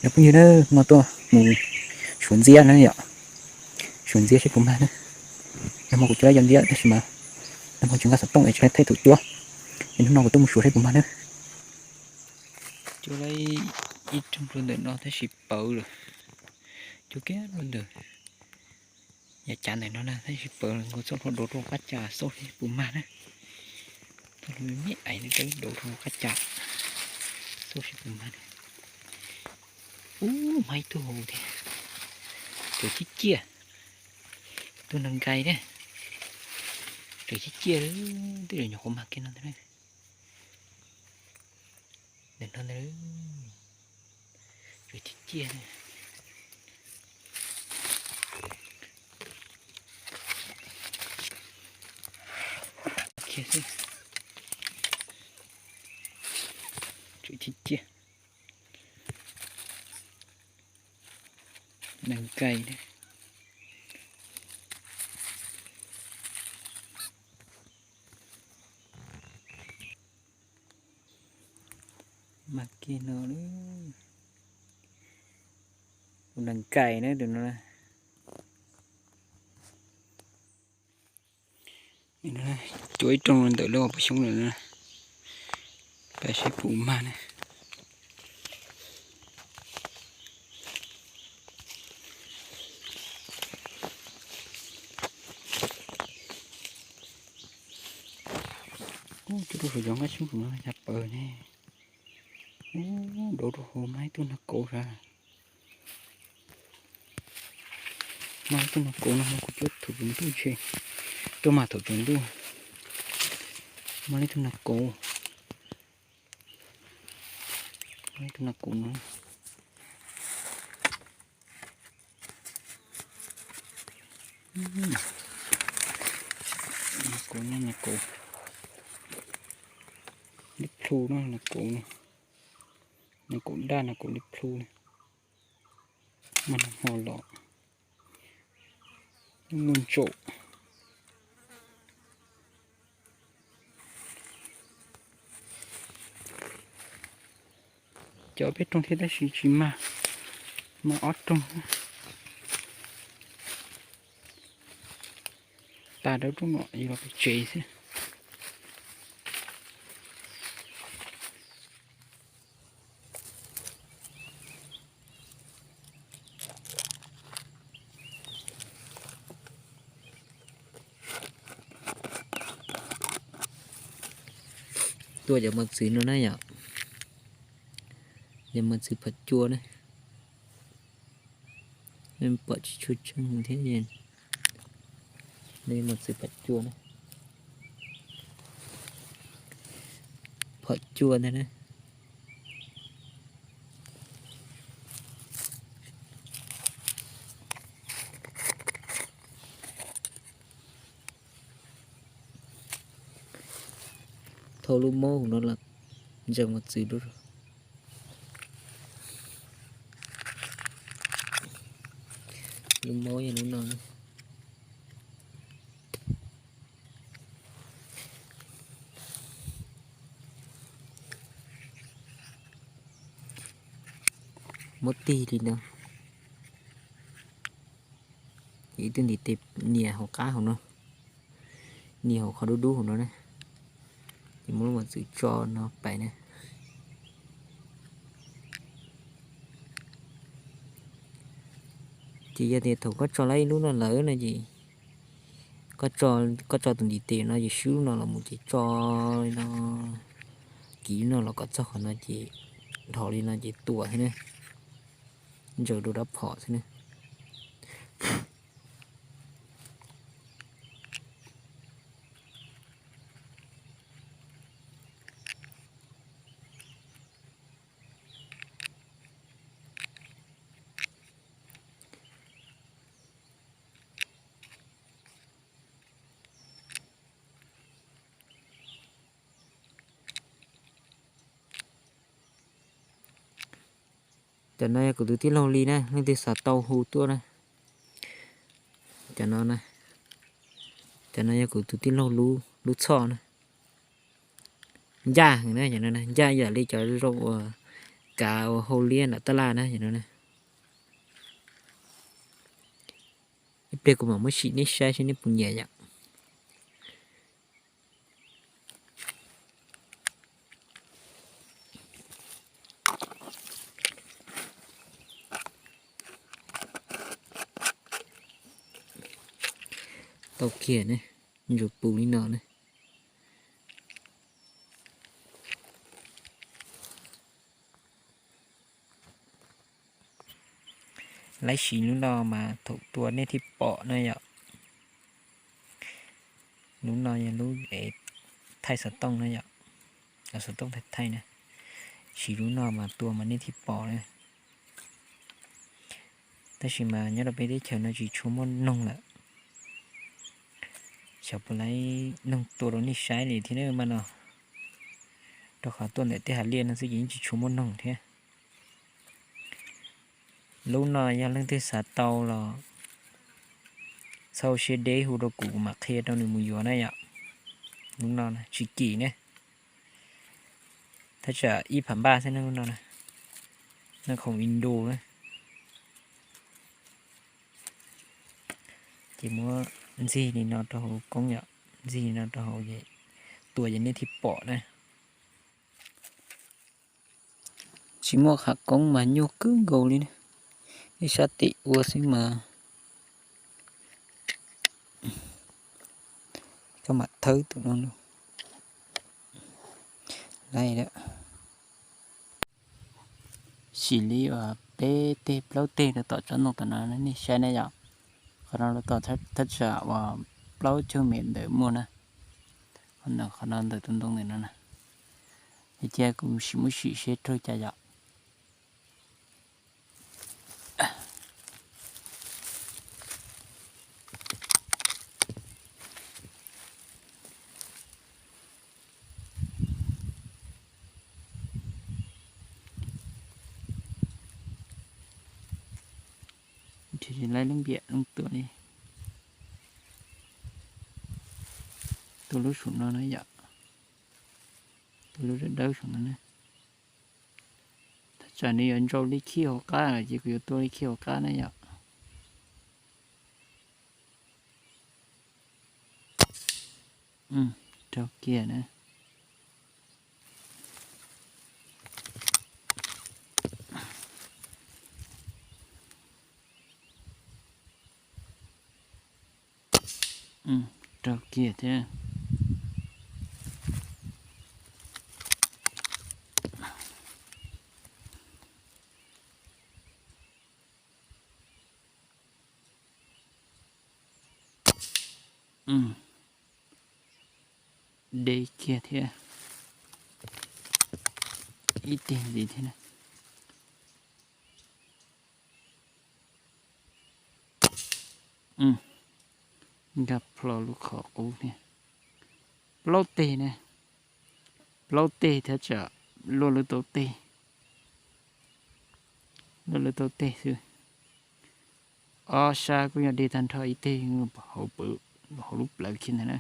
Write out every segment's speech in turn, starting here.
Cov phooj ywg na, no tuaj mus suav ntxiab na yom. Suav ntxiab seb puas mag na. Nag hmo kuv coj lawv cov ntxiab tab sis mas nag hmo tsis nqa xov tooj es tsis tau thaij thaum cua, es hnub no kuv tuaj mus suav seb puas mag na. Cua lawv ib rooj rau ntawm no tab sis pawv lawm. Cua kiag rau ntawm yav cav ntawm no na tab sis pawv lawm, nkaus txoj hlua dauv rau qab cas xauj seb puas mag na. Txoj hlua me me ais no rau dauv rau qab cas xauj seb puas mag na. Ub, mag ib tug hauv thiab. Raws ciaj ciaj. Tus nees nkai na. Raws ciaj ciaj, tej zaum nyuam qhuav mag kiag no ntag na. Ntawm no ntag. Raws ciaj ciaj. Khiav xwb. Raws ciaj ciaj. Nees nkai na. Mag kiag no, tus nees nkai na tus no. Cua ib rooj ntawm lub pob xyoob lawm na, pab seb puas mag na. Ub, cua rau saum cov nqaij xyoob no ya pawg ne. Ub, dauv rau hauv, mag ib tug nag kauv sav. Mag ib tug nag kauv no, kuv cua thaum tsaus ntuj ntshe, tuaj mag thaum tsaus ntuj. Mag ib tug nag kauv, mag ib tug nag kauv no. Nag kauv, nag kauv liab plhu no, nag kauv, nag kauv daj, nag kauv liab plhu na. Mag nag hmo los muaj ntsaum. Cov peb rooj thiab tab sis tsis mag, mag ob rooj. Tas dawb rooj no yuav los pem tsev xwb. Tuaj cov mos txwv no na yom. Cov mos txwv phom cua na. Pom tsis tshua tsheej thiab. Mos txwv phom cua na. Phom cua ntag na. Thau lub maub hauv no los ntsaws mos txwv dua. Lub maub yog lub no. Muab tig li no. Ib tug ntiv tes nias hauv qab hauv no, nias hauv qhov dub dub hauv no na. Ces muab lub mos txwv tso no pais na. Ces yog tias thaum koj tso lawm ib lub no lawm no ces koj tso tus ntiv tes no ces swb lub no los mus ces tso li no, kiv lub no los kom txog qhov no ces dhos li no ces tua xwb na, ntsaws dua dab phom xwb na. Cov no yog kuv tus tij laug li na, leej twg xav tau hu tuaj na. Cov no, cov no yog kuv tus tij laug lub txhoj na. Ncaj heev na, cov no ncaj yam li cov zaub uas kav ua hauj liab nram tab laj na. Ib pliag kuv mam muab sim nej saib seb nej puas nyiam yom. Tau kiag ne, ntsuas pus li no ne. Laib siv lub no mas thaum tua nej thiaj pom na yom. Lub no yog lub es thaij xov tooj na yom, xov tooj thaij thaij na. Siv lub no mas tua mas nej thiaj pom na. Tab sis mas nyob rau peb teb chaws no tsis tshua muaj noog lawm. Xyov puas laib noog tua rau nej saib li thiab mas no, rau qhov tuaj ntawm tej hav liaj no xwb ces yeej tsis tshua muaj noog thiab. Lub no yog leej twg xav tau los txhob siab deb hu rau kuv, kuv mam qhia rau nws mus yuav na yom. Lub no tsis kim ne, thaj tsam ib phav npaj xwb ne lub no na. Noj khoom Indo na. Ces muab ntxig li no rau hauv koob yom, ntxig li no rau hauv, tua ces nej thiaj pom na. Tsis muaj qhov koob mas nyuaj kawg nkaus li na. Ib sab tim ua xwb mas koj mam thawb tus no lawm. Sim li uas peb teg plaub teg rau tom tsob ntoo tom no nej saib ne yom. Qhov no rau tom thaj tsam uas plaub caug mev ntawm muaj na. Qhov no ntawm tus ntoo ntawm no na. Ces cia kuv sim muab sim seb raug cas yom. Tsis laib lub npiam lub tuam li. Tua lub saum no na yom. Tua lub dawb dawb saum no na. Thaj tsam nws yuav ntsau li khij hauv qab lawm ces kuv yuav tua li khij hauv qab na yom. Raug kiag na. Raug kiag thiab. Deb kiag thiab. Ib teg ntxiv thiab na. Nkag plho lub qhov qub thiab. Plaub teg na. Plaub teg thiab tsam luaj lub taub teg. Luaj lub taub teg xwb. Ob sab kuj yog deb tag nrho, ib teg hauv lub plawv kiag ntag na.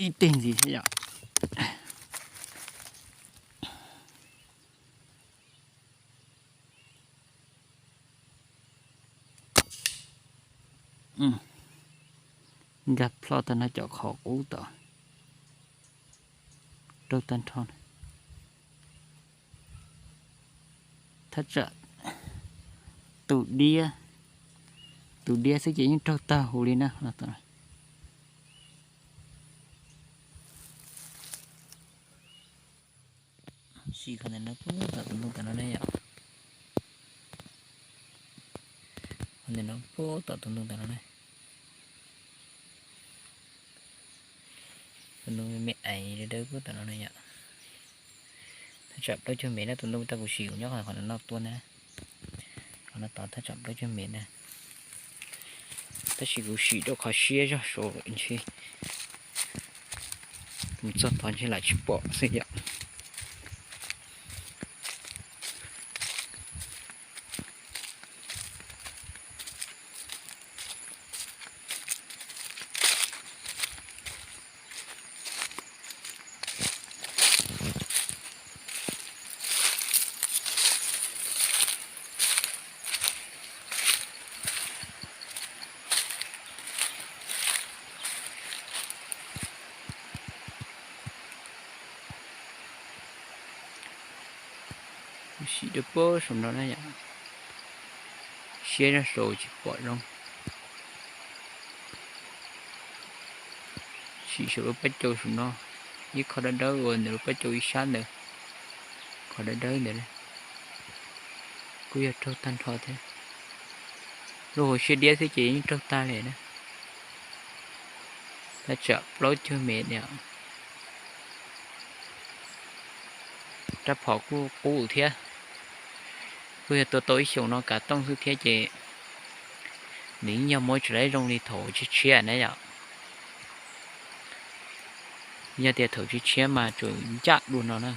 Ib teg ntxiv thiab yom. Nkag plho tag nrho cov qhov qub tod. Raug tag nrho. Thaj tsam tus diab, tus diab xwb ces yeej raug tag huv li na. Sim qhov ntawm no puag tom tus ntoo tom no ne yom. Qhov ntawm no puag tom tus ntoo tom no ne. Tus ntoo me me ais dawb dawb puag tom no ne yom. Thaj tsam plaub caug mev na, tus ntoo tau kuv sim kuv nyob qhov no tuaj na. Qhov no tod thaj tsam plaub caug mev na. Tab sis kuv sim rau qhov siab zog saud ntshe mus txog tod ntshe lam tsis pom xwb yom. Sim rau pab saum no na yom, siab zog saud tsis pom zoo. Sim saum lub pab cau saum no, ib qho dawb dawb uas ntawm lub pab cau ib sab ntawd, qhov dawb dawb ntawd kuj yog raug tag nrho thiab. Lub hauv siab diab xwb ces yeej raug tag li na. Tab tsam plaub caug mev yom. Rab phom kuj qub thiab. Kuj yog tua tau ib xyoos no kav tooj xwb thiab ces nws yeej yog muab tsis laib zoo li thaum tshiab tshiab na yom. Yog tias thaum tshiab tshiab mas tsuas ncaj dua no na,